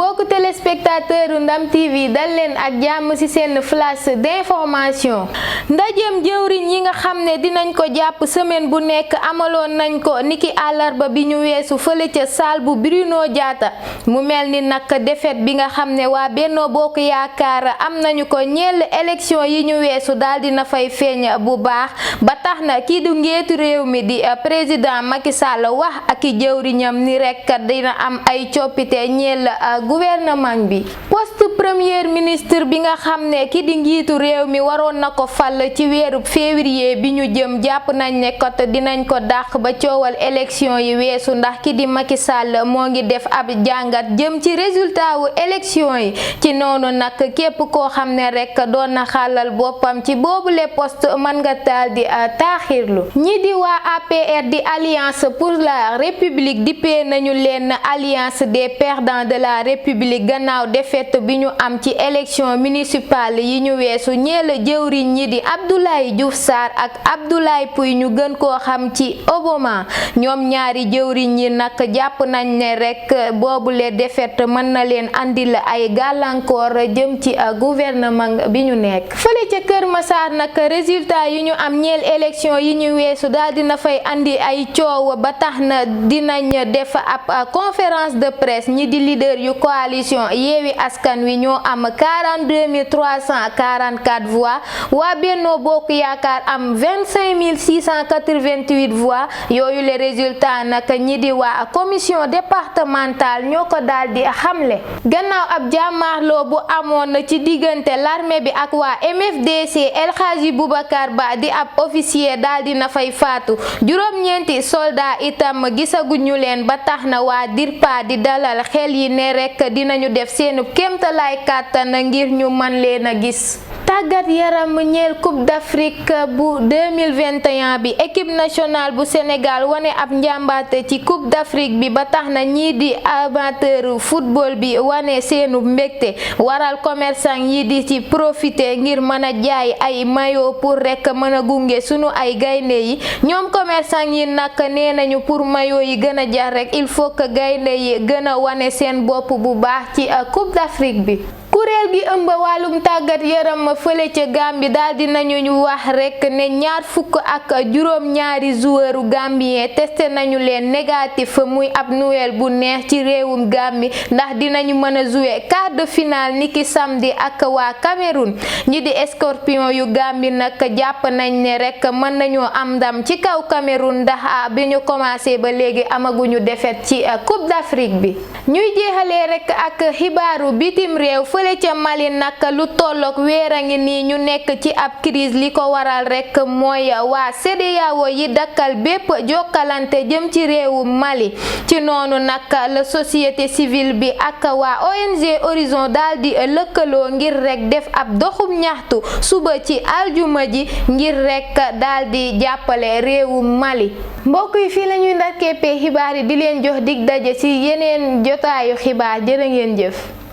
mbokku téléspectateur Ndam TV dal leen ak jàmm ci seen flash d'information. ndajeem jëwriñ yi nga xam ne dinañ ko jàpp semaine bu nekk amaloon nañ ko niki àllarba bi ñu weesu fële ca salle bu Bruno Diatta mu mel ni nag défaite bi nga xam ne waa Benno Bokk Yaakaar am nañu ko ñeel élection yi ñu weesu daal dina fay feeñ bu baax ba tax na kii du njiitu réew mi di président Macky Sall wax ak i jëwriñam ni rek dina am ay coppite ñeel gouvernement bi. poste premier ministre bi nga xam ne ki di njiitu réew mi waroon na ko fal ci weeru février bi ñu jëm jàpp nañ ne kot dinañ ko dàq ba coowal élection yi weesu ndax ki di Macky Sall moo ngi def ab jàngat jëm ci résultat wu élection yi ci noonu nag képp koo xam ne rek doon na xàllal boppam ci boobule poste mën nga taal di taaxirlu. ñi di waa APR di Alliance pour la République dippee nañu leen Alliance des perdants de la République gannaaw défaite bi ñu am ci élection municipale yi ñu weesu ñeel jëwriñ ñi di Abdoulaye Diouf Sarr ak Abdoulaye Pouye ñu gën koo xam ci Obama ñoom ñaari jëwriñ ñi nag jàpp nañ ne rek boobule défaite mën na leen andil ay gàllankoor jëm ci gouvernement bi ñu nekk. fële ca Kër Massar nag résultat yi ñu am ñeel élection yi ñu weesu daal dina fay andi ay coow ba tax na dinañ def ab conférence de presse ñi di leader yu coalition Yewwi Askan Wi ñoo am 42 344 voix waa Benno Bokk Yaakaar am 25 688 voix yooyu le résultat nag ñi di waa commission départementale ñoo ko daal di xamle gannaaw ab jàmmaarloo bu amoon ci diggante l'armée bi ak waa MFDC El Hadji Boubacar Ba di ab officier daal di na fay faatu juróom-ñeenti soldat itam gisaguñu leen ba tax na waa DIRPA di dalal xel yi ne rek dinañu def seenu kéemtalaay kàttan ngir ñu mën leen a gis. tàggat yaram ñeel Coupe d'Afrique bu 2021 bi équipe nationale bu Sénégal wane ab njàmbaate ci Coupe d'Afrique bi ba tax na ñii di amateur football bi wane seenu mbégte waral commerçant yi di ci profiter ngir mën a jaay ay maillot pour rek mën a gunge sunu ay gaynde yi ñoom commerçant yi nag nee nañu pour maillot yi gën a jar rek il faut que gaynde yi gën a wane seen bopp bu baax ci Coupe d'Afrique bi. kuréel gi ëmb wàllum tàggat yaram fële ca Gambie daal di nañu ñu wax rek ne ñaar fukk ak juróom-ñaari joueuru gambien testé nañu leen négatif muy ab nouvelle bu neex ci réewum Gambie ndax dinañu mën a jouer quart de finale niki samedi ak waa Cameroun ñi di Scorpion yu Gambie nag jàpp nañ ne rek mën nañoo am ndam ci kaw Cameroun ndax bi ñu commencé ba léegi amaguñu défaite ci Coupe d'Afrique bi. ñuy jeexalee rek ak xibaaru bitim réew fële ca Mali nag lu tollook weer a ngi nii ñu nekk ci ab crise li ko waral rek mooy waa CEDEAO yi dakkal bépp jokkalante jëm ci réewu Mali ci noonu nag la société civile bi ak waa ONG Horizon daal di lëkkaloo ngir rek def ab doxum ñaxtu suba ci aljuma ji ngir rek daal di jàppale réewu Mali. mbokk yi fii la ñuy ndar keppee xibaar yi di leen jox dig daje ci yeneen jotaayu xibaar jërë ngeen jëf.